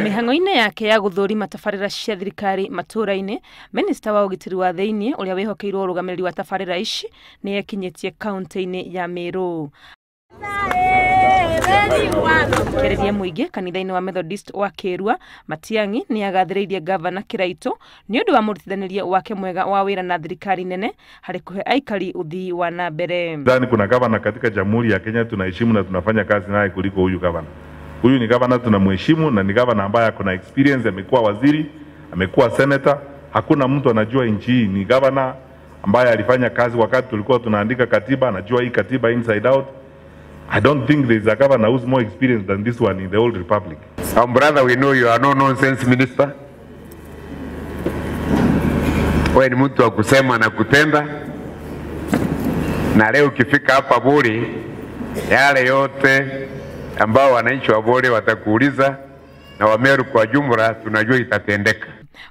Mĩhang'o-inĩ yake ya gũthũrima tabarĩra cia thirikari matũra-inĩ, minista wa ũgitĩri wa thĩinĩ ũrĩa wĩhokeirwo ũrũgamĩrĩri wa tabarĩra ici nĩ ekinyĩtie kaunti-inĩ ya Meru. Kĩarĩria mũingĩ kanitha-inĩ wa Methodist wa Kĩrua, Matiang'i nĩ agathĩrĩirie gavana Kĩraitũ nĩ ũndũ wa mũrutithanĩrie wake mwega wa wĩra na thirikari nene harĩ kũhe aikari ũthii wa na mbere. Nadhani kuna gavana katika Jamhuri ya Kenya tunaheshimu na tunafanya kazi naye kuliko huyu gavana. Huyu ni gavana tunamheshimu na ni gavana ambaye ako na experience, amekuwa waziri, amekuwa senator. Hakuna mtu anajua nchi hii. Ni gavana ambaye alifanya kazi wakati tulikuwa tunaandika katiba, anajua hii katiba inside out. I don't think there is a governor who's more experienced than this one in the old republic. Brother, we know you are no nonsense minister. Wewe ni mtu wa kusema na kutenda. Na leo ukifika hapa Buri, yale yote ambao wananchi wa Buri watakuuliza na wa Meru kwa jumla, tunajua itatendeka.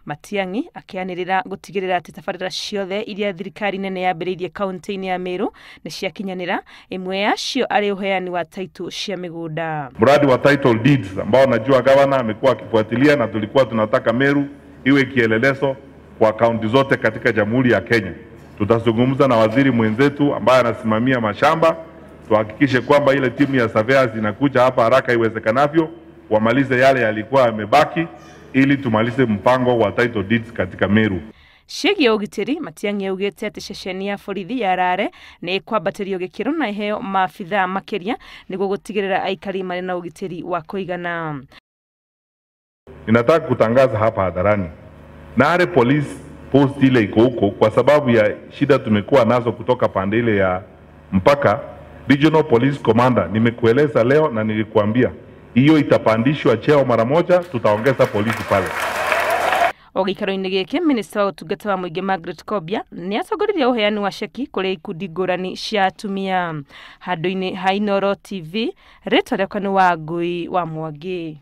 Matiang'i akĩanĩrĩra gũtigĩrĩra atĩ tabarĩra ciothe iria thirikari nene yambĩrĩirie kaunti-inĩ ya Meru nĩ ciakinyanĩra, ĩmwe yacio arĩ ũheani wa title cia mĩgũnda. Mradi wa title deeds ambao najua gavana amekuwa akifuatilia, na tulikuwa tunataka Meru iwe kielelezo kwa kaunti zote katika Jamhuri ya Kenya. Tutazungumza na waziri mwenzetu ambaye anasimamia mashamba, tuhakikishe kwamba ile timu ya surveyors inakuja hapa haraka iwezekanavyo, wamalize yale yalikuwa yamebaki ili tumalize mpango wa title deeds katika Meru. Ciĩgiĩ ũgitĩri, Matiang'i augĩte atĩ ceceni ya borithi ya Rare nĩ ĩkwambatĩrio gĩkĩro na ĩheo maabithaa makĩria nĩguo gũtigĩrĩra aikari marĩ na ũgitĩri wa kũigana. Ninataka kutangaza hapa hadharani, Nare police post ile iko huko kwa sababu ya shida tumekuwa nazo kutoka pande ile ya mpaka. Regional Police Commander, nimekueleza leo na nilikuambia hiyo itapandishwa cheo mara moja, tutaongeza polisi pale. O gĩikaro-inĩ gĩkĩ, minista wa ũtungata wa mũingĩ Margaret Kobia nĩ atongoririe ũheani wa ceki kũrĩ ikundi ngũrani cia atumia. Handũ-inĩ ha Inooro TV, rĩtwa rĩakwa nĩ Wangui wa Mwangi.